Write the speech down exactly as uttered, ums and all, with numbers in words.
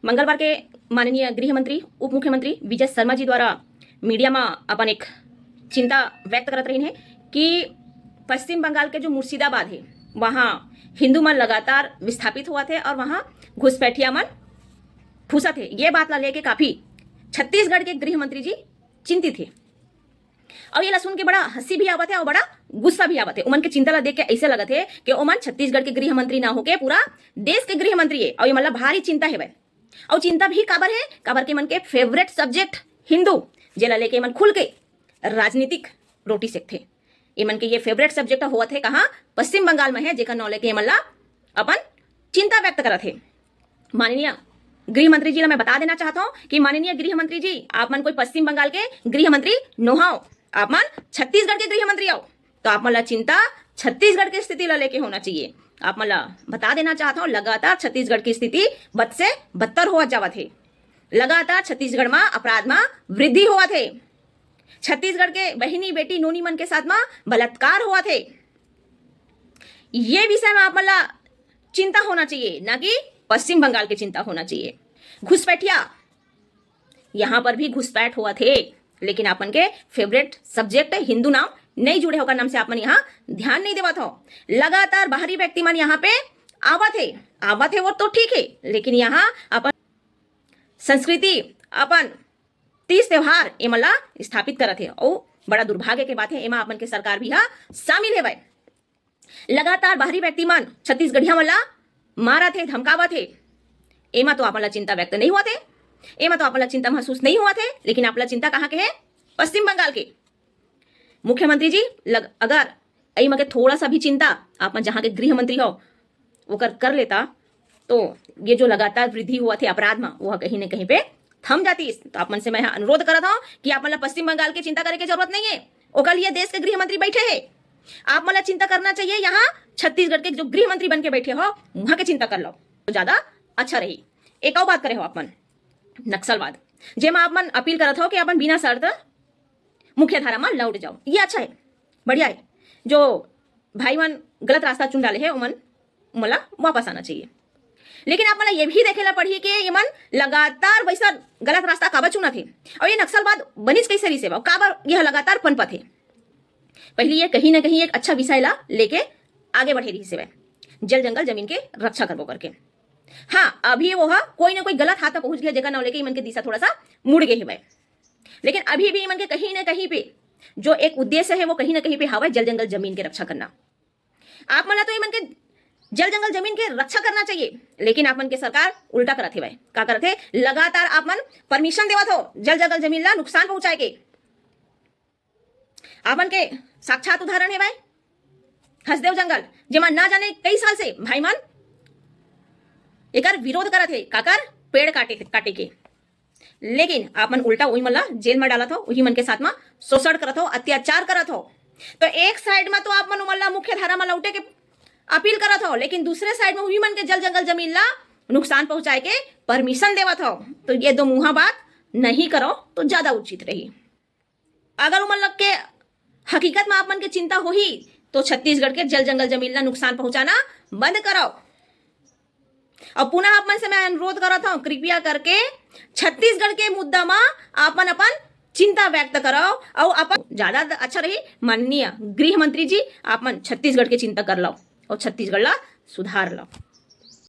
मंगलवार के माननीय गृह मंत्री, उप मुख्यमंत्री विजय शर्मा जी द्वारा मीडिया में अपन एक चिंता व्यक्त करत रहिन हे कि पश्चिम बंगाल के जो मुर्शिदाबाद हे, वहाँ हिंदू मन लगातार विस्थापित होवत हे और वहाँ घुसपैठिया मन घुसत हे। ये बात ला लेके काफी छत्तीसगढ़ के गृह मंत्री जी चिंतित हे। और ये ला सुन के बड़ा हंसी भी आवत है और बड़ा गुस्सा भी आवत है। उमन के चिंता ला देख के ऐसे लगत है कि ओमन छत्तीसगढ़ के गृह मंत्री ना होके पूरा देश के गृह मंत्री है और ये मन ला भारी चिंता हेवय। और चिंता भी काबर है, काबर के मन के फेवरेट सब्जेक्ट हिंदू, जेला लेके मन खुल के राजनीतिक रोटी सेकथे। ये मन के ये फेवरेट सब्जेक्ट होवत है कहाँ? पश्चिम बंगाल में है, जेकर नाव लेके ये मन ला अपन चिंता व्यक्त करत है। माननीय गृह मंत्री जी ला मैं बता देना चाहता हूँ कि माननीय गृह मंत्री जी, आप मन कोई पश्चिम बंगाल के गृह मंत्री नोहाओ, आप मन छत्तीसगढ़ के गृह मंत्री आओ, तो आप मन ला चिंता छत्तीसगढ़ की स्थिति ला लेके होना चाहिए। आप मन ला बता देना चाहता हूँ, लगातार छत्तीसगढ़ की स्थिति बद से बदतर होवत जावत है। लगातार छत्तीसगढ़ में अपराध में वृद्धि होवत है। छत्तीसगढ़ के बहिनी, बेटी, नोनी मन के साथ में बलात्कार होवत है। ये विषय में आप मन ला चिंता होना चाहिए, ना कि पश्चिम बंगाल की चिंता होना चाहिए। घुसपैठिया, यहाँ पर भी घुसपैठ होवत है, लेकिन आप मन के फेवरेट सब्जेक्ट हिंदू नाम नहीं जुड़े होकर नाम से आप मन यहाँ ध्यान नहीं देवत हो। लगातार बाहरी व्यक्ति मन यहाँ पे आवत है, आवत है वो तो ठीक है, लेकिन यहाँ अपन संस्कृति, अपन तीज त्योहार, एमन ला स्थापित करत हे। अउ बड़ा दुर्भाग्य के बात है, एमा आप मन के सरकार भी हा शामिल हेवय। लगातार बाहरी व्यक्ति मन छत्तीसगढ़िया मन ला मारत हे, धमकावत हे, एमा तो आप मन ला चिंता व्यक्त नहीं होवत हे, एमा तो आप मन ला चिंता महसूस नहीं होवत हे, लेकिन आप ला चिंता कहाँ के है? पश्चिम बंगाल के। मुख्यमंत्री जी, लग, अगर एमा के थोड़ा सा भी चिंता आप मन जहाँ के गृह मंत्री हो, ओकर कर लेता, तो ये जो लगातार वृद्धि होवत हे अपराध में, वो कहीं न कहीं पे थम जातीस। तो आप मन से मैं अनुरोध करत हूँ कि आप मन ला पश्चिम बंगाल के चिंता करे के जरूरत नहीं है, ओकर लिए देश के गृह मंत्री बैठे हैं। आप मन ला चिंता करना चाहिए यहाँ छत्तीसगढ़ के जो गृह मंत्री बन के बैठे हो, वहाँ के चिंता कर लो, तो ज्यादा अच्छा रही। एक और बात करे हो आप मन, नक्सलवाद, जेमा आप मन अपील करत हो कि अपन बिना शर्त मुख्य धारा में लौट जाओ, ये अच्छा है, बढ़िया है। जो भाई मन गलत रास्ता चुन डाले हैं, उमन, उमन ला वापस आना चाहिए। लेकिन आप मन ला ये भी देखे ला पड़ही कि ये मन लगातार वैसा गलत रास्ता काबर चुनत हे, और ये नक्सलवाद बनिस कैसे रहिस हे, काबर यह लगातार पनपत हे। पहले ये कहीं ना कहीं एक अच्छा विषय ला लेके आगे बढ़े रहिस हेवय, जल जंगल जमीन के रक्षा करबो करके। हाँ, अभी वो हा कोई ना कोई गलत हाथ में पहुंच गया, जेकर नाव लेके इमन के दिशा थोड़ा सा मुड़ गए हेवय। लेकिन अभी भी इमन के कहीं ना कहीं पे जो एक उद्देश्य है, वो कहीं ना कहीं पे हवय, जल जंगल जमीन के रक्षा करना। आप मन ला तो इमन के जल जंगल जमीन के रक्षा करना चाहिए, लेकिन आप मन के सरकार उल्टा करत हेवय। का करत हे? लगातार आप मन परमिशन देवत हो जल जंगल जमीन ला नुकसान पहुंचाए के। आप मन के साक्षात उदाहरण हेवय हसदेव जंगल, जेमा ना जाने कई साल से भाई मन एकर विरोध करत हे, काकर? पेड़ काटे, काटे के। लेकिन आप मन उल्टा उही मन ला जेल में डालत हो, उही मन के साथ में शोषण करत हो, अत्याचार करत हो। तो एक साइड में तो आप मन उमन ला मुख्य धारा में लौटे के अपील करत हो, लेकिन दूसरे साइड में उही मन के जल जंगल जमीन ला नुकसान पहुंचाए के परमिशन देवत हो। तो ये दो मुहा बात नहीं करो तो ज्यादा उचित रही। अगर उमन लोग के हकीकत में आप मन के चिंता होही, तो छत्तीसगढ़ के जल जंगल जमीन ला नुकसान पहुंचाना बंद करो। और पुनः आप मन से मैं अनुरोध करत हूँ, कृपया करके छत्तीसगढ़ के मुद्दा में आप मन अपन चिंता व्यक्त करो। और अपन ज्यादा अच्छा रही, माननीय गृह मंत्री जी, आप मन छत्तीसगढ़ के चिंता कर लो और छत्तीसगढ़ ला सुधार लो।